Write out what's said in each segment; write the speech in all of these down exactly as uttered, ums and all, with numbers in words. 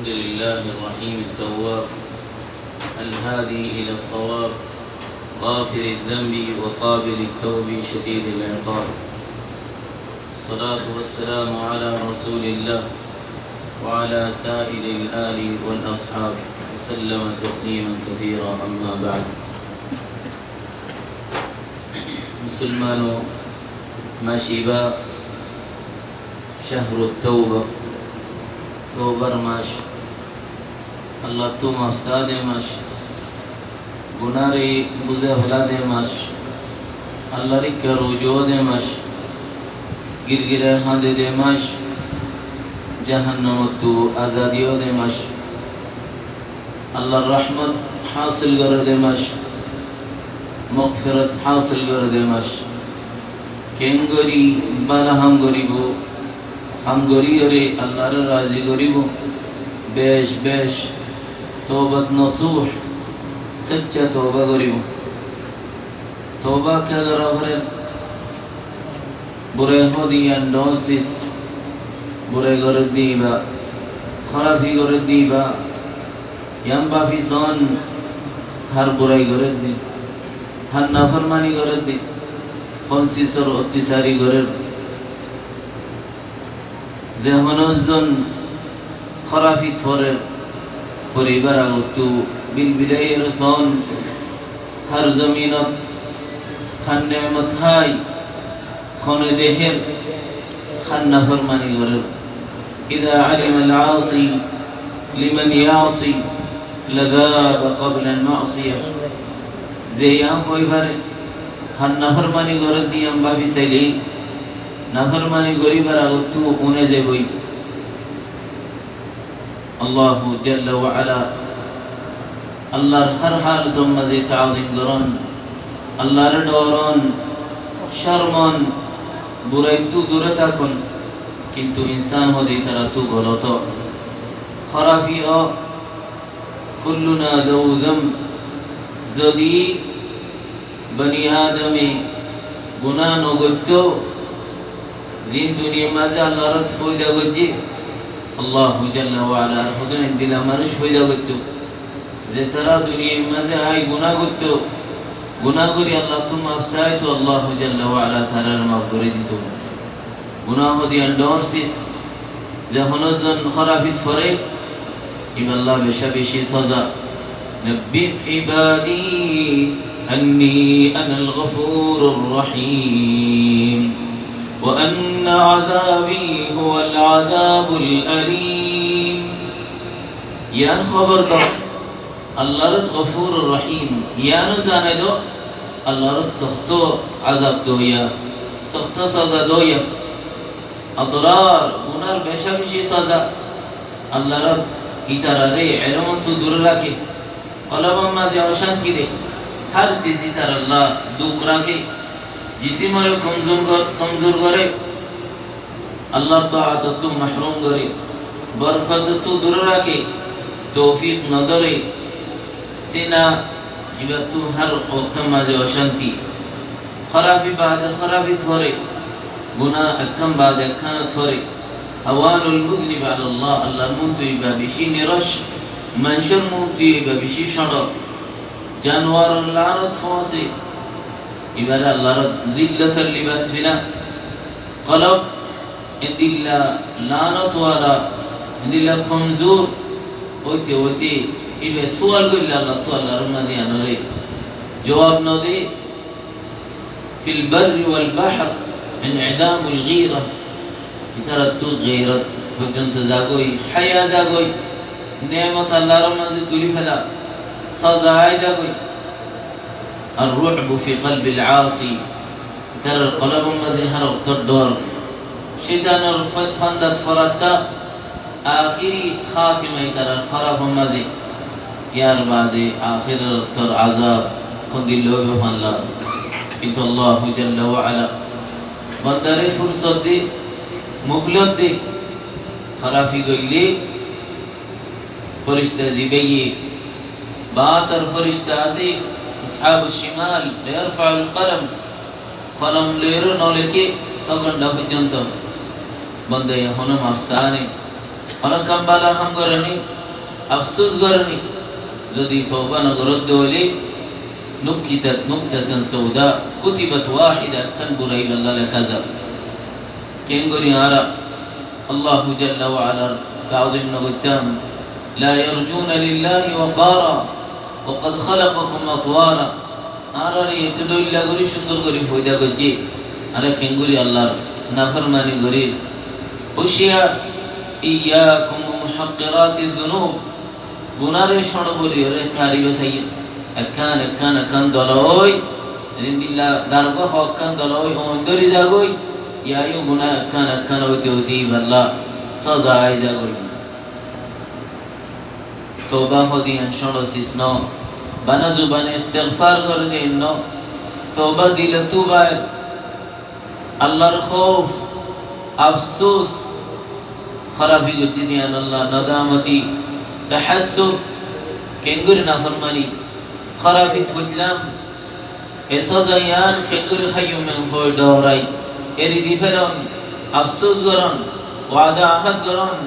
الحمد لله الرحيم التواب، الهادي إلى الصواب، غافر الذنب وقابل التوب شديد العقاب. الصلاة والسلام على رسول الله وعلى سائر الآل والأصحاب وسلم تسليما كثيرا، أما بعد. Musulmán, mac ibá cahrut tauba, taubar mac, Allattú maf saá de mac, gunáre buzá felá de mac, Allar ikká rujúa de mac, girgirá hañde de mac, jahannamottú azadi ó de mac. Allar rahmot hásil goré de mac, mogfirot hásil goré de mac. Keéngorí bála ham goríbou, ham goríyoré Allaré razi goríbou, bec bec toubat nasuh, sócca touba goríbou. Touba kiyá gorá forer? Burai hoó de yián dhoóñr sis, burai gorédde ibá, hórafi gorédde ibá, yián báfi soón hár burai gorédde, hár naformani gorédde, hon sisor otticari gorér. Ze honó zon hórafit forer, foribar agottú bilbilaiyóre soón, hár zominot hár neemot hái, hone dehér, hár naformani gorér. إذا علم العاصي لمن يعصي لذاب قبل المعصية. Ze yián hoi fare, hár naformani gorédde yián báfi sailé, naformani goríbar agottú uné zaibói. Allahu jalla wa ala, Allar hár halotor mazé taazim gorón, Allaré dhoron, cormon, buraittú dure tákon, kintu insán hoó de ítarattú golot ó, hórafi ó, كلنا ذو ذنب. Zodi bani Adame guná nogoittó, zin duniyar mazé Allar ot foida goijjé, Allahu jalla wa ala ar hodún endilla manúic foida goittó, ze tará duniyar mazé ai guná goittó, guná gorí Allattú maf saitó, Allahu jalla wa ala tarare maf gorí ditó. Guná hoó de yián dhoóñr sis, ze honó zon hórafit foré, ibálla becá becí soza. نبئ عبادي أني أنا الغفور الرحيم وأن عذابي هو العذاب الأليم. Yián hóbor do, Allar ot Gofurur Rohim, yiáno zanai do, Allar ot sokto azab doiya, sokto soza doiya. Adrar, gunár becá becí soza. Allar ot ítararé elómottú dure raké, kolbor mazé ocánti de, hár sis ítaralla duk raké, jisimoré komzur gor-, komzur goré, Allar toaatottú mahrum goré, borkotottú dure raké, toufik nodóre, sina, ibáttu hár októr mazé ocánti. Hórafi baade hórafi foré, guná ekkán baade ekkánot foré. هوان المذنب على الله, Allar muúntu ibá bicí niroc, maincór muúntu ibá bicí cóñço. Januwaror laánot foóñse, ibáre Allar zillotor libas fina. Kolb endilla laánot wala, endilla komzur óite óite ibá sual goille Allattú, Allar mazé iánoré juab node. في البر والبحر انعدام الغيرة. Ítarattú geirot foijjonto zagói, háya zagói, neemot Allar mazé tuli fela, soza ai zagói. الرعب في قلب العاصي. Ítarar kolbor mazé hár októr dor. Cóitanor fa-, fandat foratta, ahéri hátima ítarar hórafor mazé. Yar baade ahérator azab hondilla óibo fán lar. Kintu Allahu jalla wa ala bandare fursot de, muhlot de, hórafi goille, foricta zibáye, baáñtor foricta asé, أصحاب الشمال, ليرفع القلم, kolom loiyóre noleké só gónta foijjonto. Bandaye honó maf saá né, Hono ekkán bála ham goróni, afsús goróni, zodi touba no goródde óile, نكتت نكتة سوداء، كتبت واحدة, ekkán burai bála leká za. Keéngorí añára Allahu jalla wa alar taazim no goittám? لا يرجون لله وقارا وقد خلقكم أطوارا. Añárare eto dóilla gorí, cúndor gorí foida goijjé, añára keéngorí Allar naformani gorír? Huciyar, إياكم ومحقرات الذنوب. Gunáre cóñço bóliyoré taribá saiyó. Ekkán, ekkán, ekkán dola ói, endilla dargá hoó, ekkán dola ói, oin dóri zagói, yáyó guná ekkán, ekkán óite óite íballa sáza ai zagói. Touba hoó de yián cóñço sis no, bana zubane istigfar goré de yián no, touba dile touba. Allar hóuf, afsús, hórafi goijjí de yián Allah, nadamati, tahassur, keéngorí naformani, hórafi tuillám, e sáza yián keéngorí háiyum en hoi dhorai, eri di felon, afsús gorón, wada ahad gorón,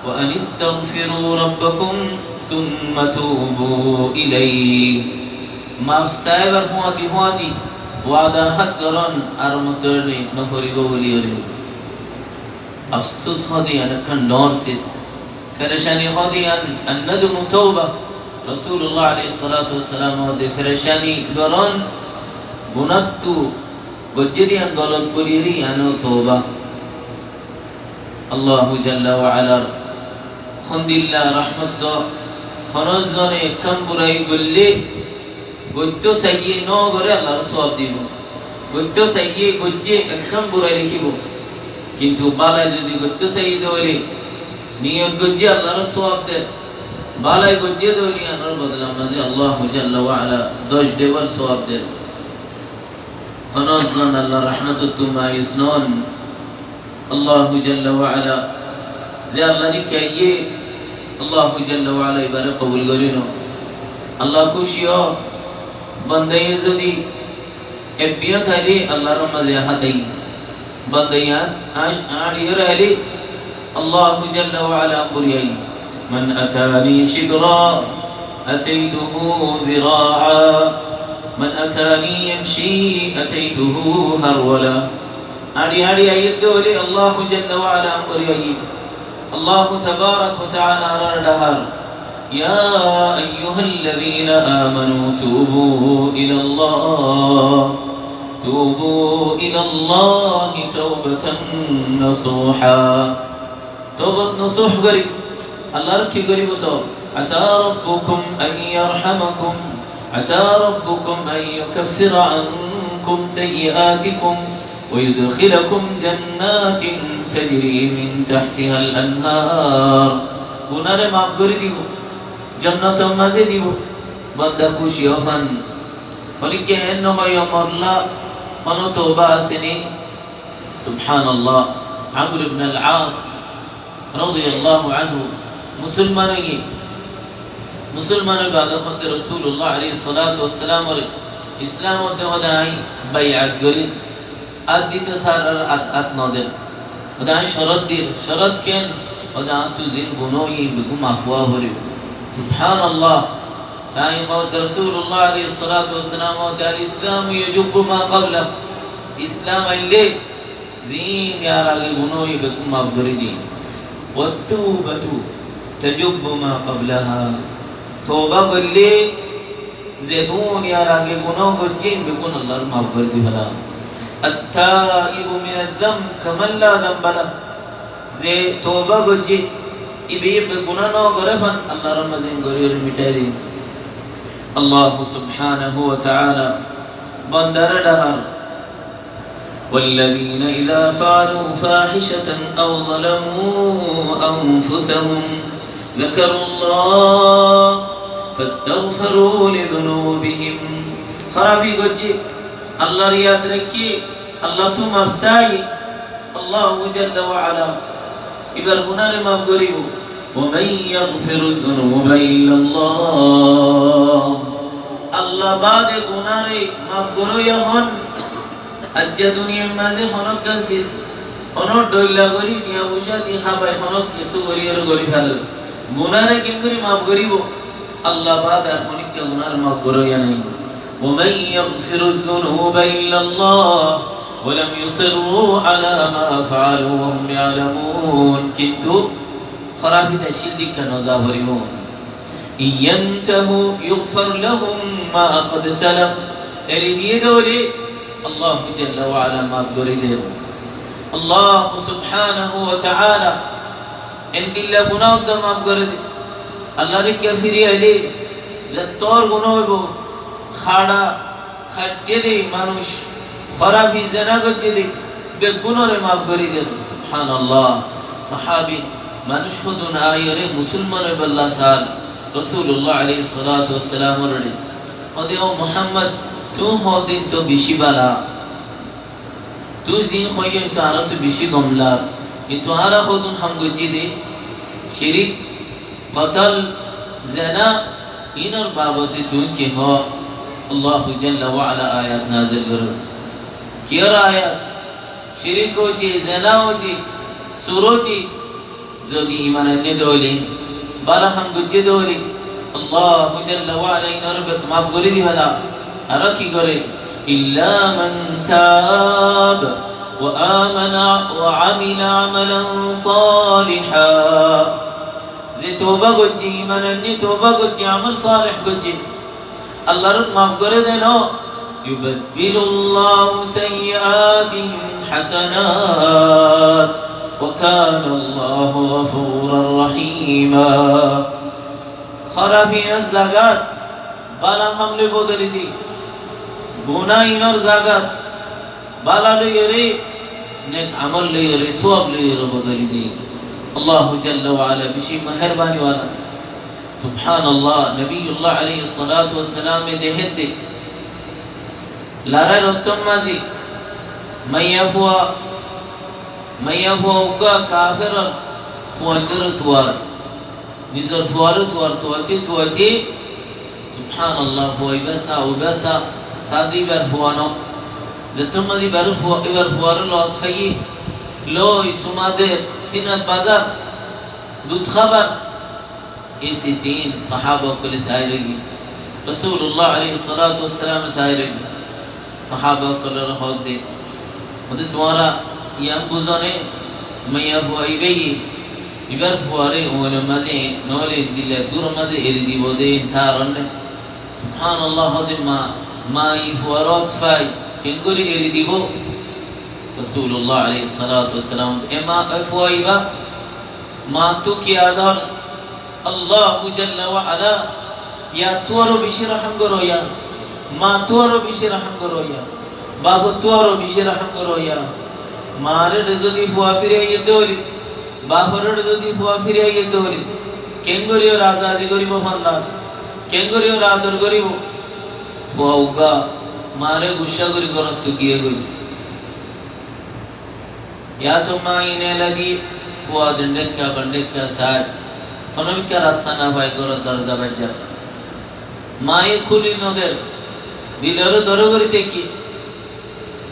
وأن استغفروا ربكم ثم توبوا إليه. Maf saibar fúañti fúañti wada ahad gorón, ar mottór no foribó bóliyoré. Afsús hoó de yián ekkán dhoóñr sis. Ferecani hoó de yián, الندم توبة. Rosulullah aláihis salatu wassalam hoó de ferecani gorón, gunáttu goijjé de yián golot goríyoré yiáno touba. Allahu jalla wa alar hondilla rahmot só, hono zone ekkán burai goille, goittó saiyé no goré Allaré sóab dibó. Goittó saiyé goijjé ekkán burai lekíbo. Kintu bálai zodi goittó saiyé de óile, niyot goijjé Allaré sóab der. Bálai goijjé de óile yiánor bodolar mazé Allahu jalla wa ala doc debal sóab der. Hono zon Allar rahmotottú mayus no. Allahu jalla wa ala, ze Allah ni kiyé, Allahu jalla wa ala ibáre kobul gorí no. Allah kúci ó, bandaye zodi ebbiyó táile Allar mazé hátai, bandaye añc añçiyó raile Allahu jalla wa ala buri ai. من أتاني شبرا أتيته ذراعا، من أتاني يمشي أتيته هرولة. Añçi añçi aiyé de óile Allahu jalla wa ala buri ai. Allahu tabarak wa taala añárar dhahar, يا أيها الذين آمنوا توبوا إلى الله، توبوا إلى الله توبة نصوحا. Toubat nasuh gorí, Allar ki goríbo só? عسى ربكم أن يرحمكم، عسى ربكم أن يكفر عنكم سيئاتكم ويدخلكم جنات تجري من تحتها الأنهار. Gunáre maf gorí dibó, jonnotor mazé dibó, banda kúci ó fan. Honikka en no hoiyó, morla, hono touba asé ni? Subhanallah. Amr ibn al-As radiyallahu anhu musolman óiye. Musolman ói baade hoó de Rosulullah aláihis salatu wassalamoré Islamot de hoó de añí baiat gorír, át dito sarar, át, át no der. Hoó de añí corot dir, corot ken? Hoó de añáttu zin guná óiye beggún maf ówa foribó. Subhanallah. Te añí hoó de Rosulullah aláihis salatu wassalam hoó de, الإسلام يجب ما قبله. Islam aile zin yar age guná óiye beggún maf gorí diye. والتوبة تجب ما قبلها. Touba goille zedún yar age guná goijjé beggún Allar maf gorí di fela. التائب من الذنب كمن لا ذنب له. Ze touba goijjé, ibe ibe guná no goré fan, Allar mazé gorí gorí mitai di. Allahu subhanahu wa taala bandare dhahar, والذين إذا فعلوا فاحشة أو ظلموا أنفسهم ذكروا الله فاستغفروا لذنوبهم. Hórafi goijjé, Allar yad raikké, Allattú maf sai, Allahu jalla wa ala ibar gunáre maf goríbo. ومن يغفر الذنوب إلا الله. Allah baade gunáre maf goróya hon? Aijja duniyar mazé honó sis Honó dhoilla gorí, tiañ foicá di hábai, honó kessú gorí ar gorí félaibo. Gunáre keéngori maf goríbo? Allah baade ar honíkka gunáre maf goróya nái. ومن يغفر الذنوب إلا الله ولم يصروا على ما فعلوا وهم يعلمون. Kintu hórafi taccíl dikká noza foribó. إن ينتهوا يغفر لهم ما قد سلف. Eri diyé de óile Allah jalla wa ala maf gorí dibó. Allah subhanahu wa ta'ala endilla guná uggwá maf gorí de. Allahr dikká firi aile zettór guná óibo, hára háitte de manúic, hórafi zená goijjé de, beggúnore maf gorí der. Subhanallah. Sahábi manúic hodún aiyóre musulman óibolla saár Rasulullah aláihis salatu wassalamoré. Hoóde, "Ó Muhammad, tuñí hoódde tóu bicí bála. Tuñí ziín hoiyó tóu añárattú bicí gom lar. Kintu añára hodún ham goijjí de, cirik, kotol, zená, inor babote tuñí ki hoó?" Allahu jalla wa ala ayat nazil gorér. Kiyór ayat? Cirik óite, zená óite, sur óite, zodi iman ainné de óile, bála ham goijjé de óile, Allahu jalla wa ala inor be-, maf gorí dibálla. Aró ki goré? إلا من تاب وآمن وعمل عملا صالحا. Ze touba goijjé, iman ainné touba goijjé, amol saleh goijjé, Allahr maf goré de no. يبدل الله سيئاتهم حسنات وكان الله غفورا رحيما. Hórafi inor zagat bála ham loi bodoli de. Guná inor zagat bála loiyóre, nek amol loiyóre, suwab loiyóre bodoli de. Allahu jalla wa ala bicí meherbani wala. Subhanallah, Nabiyullah aláihis salatu wassalame dehér de, lorair ottór mazé maiyafua, maiyafua uggwá kaferor fuaindóre tuar. Nizor fuaré tuar, tuaité, tuaité, subhanallah, fua ibá sa, uibá sa, sa de ibar fua no. Zettór mazé ibar fua, ibar fuaré lot faiyé, loi, suma der, sinat bazar, dud hábar, e sisin sahaba ókkole sai roigiyé. Rasulullah aláihis salatu wassalame sai roigiyé. Sahaba ókkolore hoódde, hoódde, tuáñra yián buzó né, maiyafua ibáye ibar fuaré uinor mazé noóile endilla duror mazé eri dibou de, iín tar né. Subhanallah, hoódde, ma, ma e fuaré ot fai, keéngori eri dibou? Rasulullah aláihis salatu wassalam, e ma, e fua ibá, mattú ki ador, Allahu jalla wa ala yattú aró bicí rahám goróya, mattú aró bicí rahám goróya, bafottú aró bicí rahám goróya. Maré zodi fua firi aiyé de óile, baforé zodi fua firi aiyé de óile, keéngori ó razazi goríbou fán lar, keéngori ó ador goríbou? Fua uggwá maré guccá gorí gorottú giyé goi. Yáto maye nela di fua dendhekka bandhekka sai, honó bikká rasta no fai góror doroza baijjar. Maye kúli no der, diloré doro gorí táikke.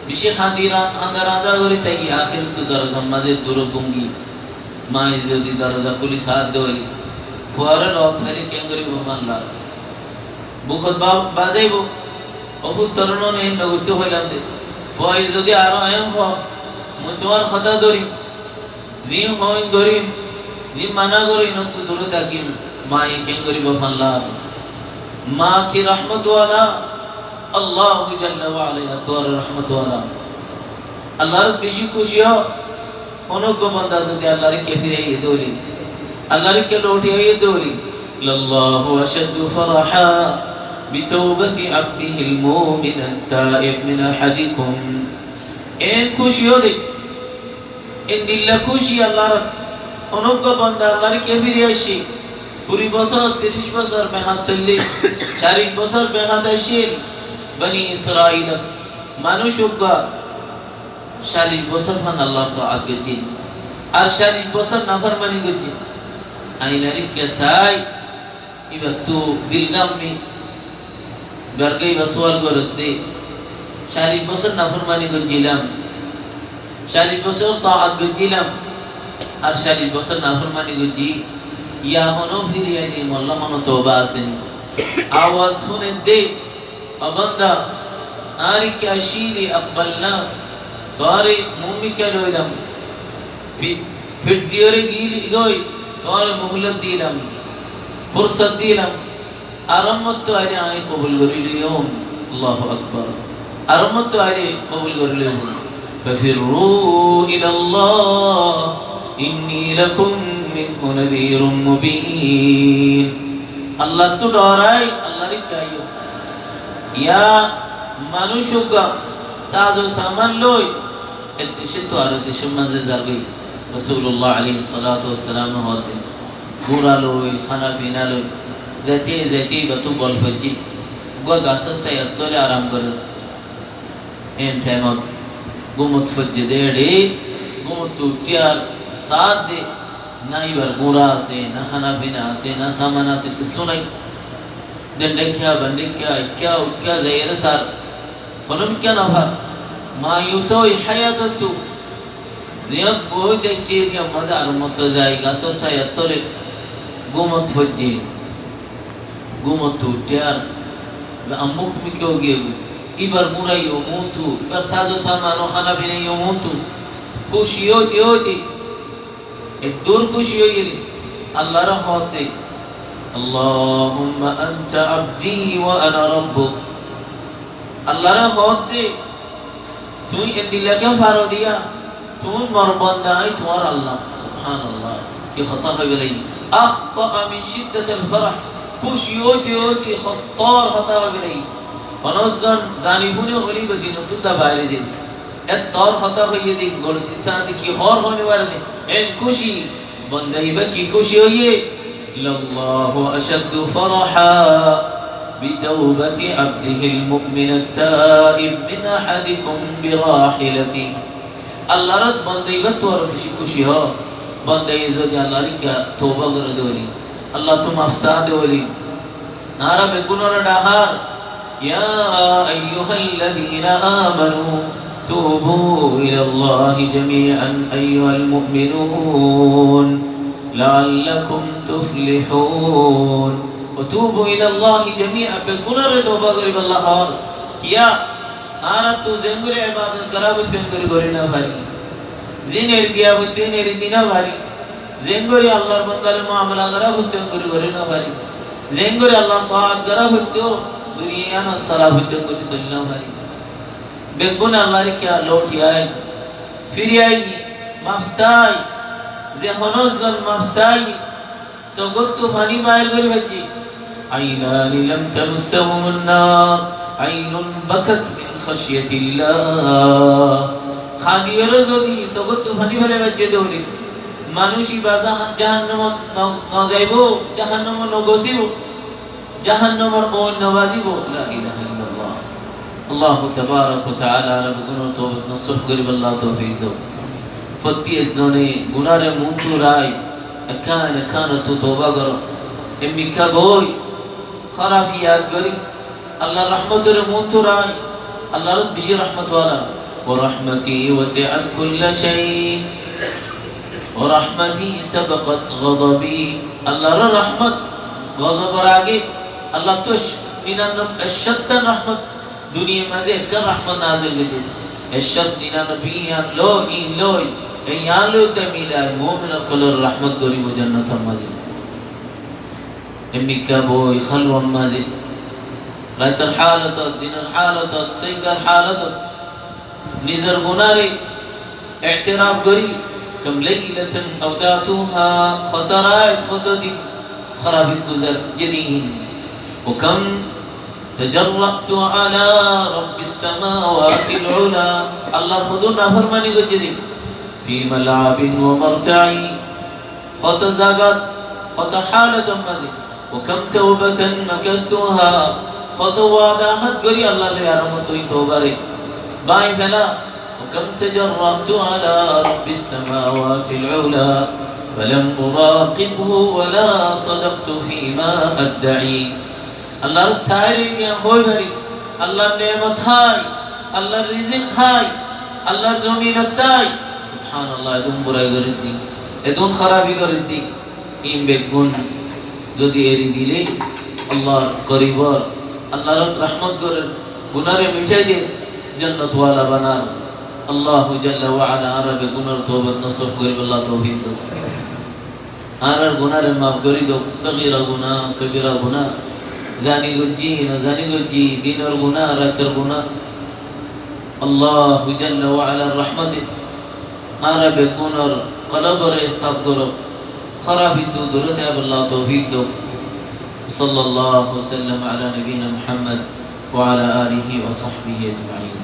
Bicí hañdi ra-, hañda rañda gorí saigí, ahérottú dorozar mazé duro bungi. Maye zodi doroza kúli saá de óile, fuaré lot faile keéngori bufan lar. Bukot ba-, bazaibou. Ó fut, toré no, eén no goittó hoilam de. Fuaye zodi aró eén hoó, mui tuáñr hotá dórim, ziín hoó iín gorim, ziín mana goró iínottú dure tákim, maye keéngori bufan lar? Ma ki rahmot wala, Allahu jalla wa ala yattú aró rahmot wala. Allahr bicí kúci ó, honó uggwá banda zodi Allahr dikká firi aiyé de óile, Allahr dikká louthi aiyé de óile, لله أشد فرحا بتوبة عبده المؤمن التائب من أحدكم. Eén kúci ó de, endilla kúci Allahr, honó uggwá banda Allahr dikká firi aiccé, kuri bosór, tiríc bosór behat soillé, callic bosór behat aiccíl, Bani Israil, manúic uggwá callic bosór fán Allahr toat goijjé, ar callic bosór naformani goijjé. Añí narikká sai, ibattú dil gammi, ibar gai iba sual gorédde, callic bosór naformani goijjílam, Callic bosór taat goijjílam, ar callic bosór naformani goijjí, yá honó firi ailé molla honó touba asé ni? Awaz fúnedde, ó banda, añáre ki accíli, akbalna, tuáñre mumika loilam, fi-, fir diyóre gíli goi, tuáñre muhlot dilam, fursot dilam. Arommottu aile añí kobul gorí loiyum. Allahu Akbar. Arommottu aile kobul gorí loiyum. Fafirru ilallah, inni lakum minhu nadhirun mubin. Allattú dhorai, Allar ikká aiyó. Yá manúic uggwá sazo saman loi ek decóttu aró decór mazé zargói. Rasulullah aláihis salatu wassalam hoódde, gúra loi, hána fina loi, zaite zaite íbattú bol foijjé, uggwá gasór sayar tole aram gorér. En thaimot gúmot foijjé dé eçé, gúmottu uiththé ar saádde, na íbar gúra asé, na hána fina asé, na saman asé, kessú nái. Dendhekká, bandhekká, ekká, uikká zaiyóre sar. Honó mikká nofar. Mayus ói háyatottú ziyán boói táikke diyar mazé arommottu zai gasór sayar tole gúmot foijjé. Gúmottu uiththé ar ammúk mikká ói giyé goi. Íbar gúra yó muúntu, íbar sazo saman ó hána fina yó muúntu. Kúci óite óite Eddur kúci óiye dé, Allaré hoódde, Allahumma anta abdi wa ana rabbuk. Allaré hoódde, tuñí endilla kiyá faro diya, tuñí mor banda, añí tuáñr Allah. Subhanallah. Ki hotá hoibo lagé. Akhta'a min shiddatil farah. Kúci óite óite hotár hotá hoibo lagé. Honó zon zani fúni hoilé íba dinottú dá baire zaibo. Ettór hotá hoiyé dé, goltir sáñte ki hoór hoi no fare dé, en kúci, banda ibá ki kúci óiye? Lallahu ashaddu farahan bi tawbati abdihil mu'minit taib min ahadikum bi rahilatih. Allar ot banda ibáttu aró beci kúci ó, banda iye zodi Allar ikká touba goré dé óile, Allattú maf saá dé óile, añára beggúnoré dhahár, يا أيها الذين آمنوا توبوا إلى الله جميعا أيها المؤمنون لعلكم تفلحون. وتوبوا إلى الله جميعا, beggúnoré touba goríbolla hoór. Kiyá? Añárattú zeéngorí ebadot gorá foittó eéngorí gorí no fari. Zeén eri diya foittó eén eri di no fari. Zeéngorí Allar bandaloi muamala gorá foittó eéngorí gorí no fari. Zeéngorí Allar taat gorá foittó, duniyai yíanot sola foittó eéngorí soli no fari. Beggúne Allar ikká louthi ai, firi ai, maf sai, ze honó zon maf sai, sogóttu faní bair gorí faijjé. عينان لم تمسهما النار، عين بكت من خشية الله. Kañdiyóre zodi sogóttu faní félai faijjé dé óile, manúic ibá jaha-, jahannomot no, no zaibó, jahannomot no gosíbo, jahannomor ooin no bazíbo. La ilaha illallah. Allahu tabarak wa taala añára beggúnor toubat nasuh goríbolla toufik douk. Fottí ezzone gunáre muúntu rai, ekkán ekkánottu touba goró. Emmikká boi, hóraf yad gorí, Allar rahmotoré muúntu rai, Allar ot beci rahmot wala. ورحمتي وسعت كل شيء ورحمتي سبقت غضبي. Allar rahmot gozobor age, Allattú ec-, ninannob-, ekcót rahmot Duniyar mazé ekkán rahmot nazil goijjé. Ekcót ninanobboi yián loi, iín loi, e yián loi de milai mumin ókkolore rahmot goríbo jannator mazé. Emmikká boi hálwar mazé, raitor halotot, dinor halotot, sejdar halotot, nizor gunáre Eteraf gorí, كم ليلة أودعتها, hoto rait, hoto din, hórafit guzar, zedin. وكم تجرأت على رب السماوات العلى, Allar hoto naformani goijjí din. في ملعب ومرتع, hoto zagat, hoto halotor mazé. وكم توبة نكثتها, hoto wada hát gorí Allar loi, ar hoto toubaré bái fela. وكم تجرأت على رب السماوات العلى فلم أراقبه ولا صدقت فيما أدعي. Allar saáre yián hoi fari, Allar nemot hái, Allar rizik hái, Allar zominot tái, subhanallah, edún burai gorédde, edún hárabi gorédde, ín beggún zodi eri dile, Allar goribor, Allar rahmot gorer, gunáre mithái der, jonnot wala banar. Allahu jalla wa ala añára beggúnor toubat nosib goríbolla toufik douk. Añárar gunáre maf gorí douk, sogíra guná, kobíra guná, zani goijjí, nozani goijjí, dinor guná, raitor guná. Allahu jalla wa alar rahmote añára beggúnor kolbore saf gorouk, hárabittú dure táibolla toufik douk. Sallallahu wa sallam ala nabiyina Muhammad wa ala alihi wa sahbihi ajmain.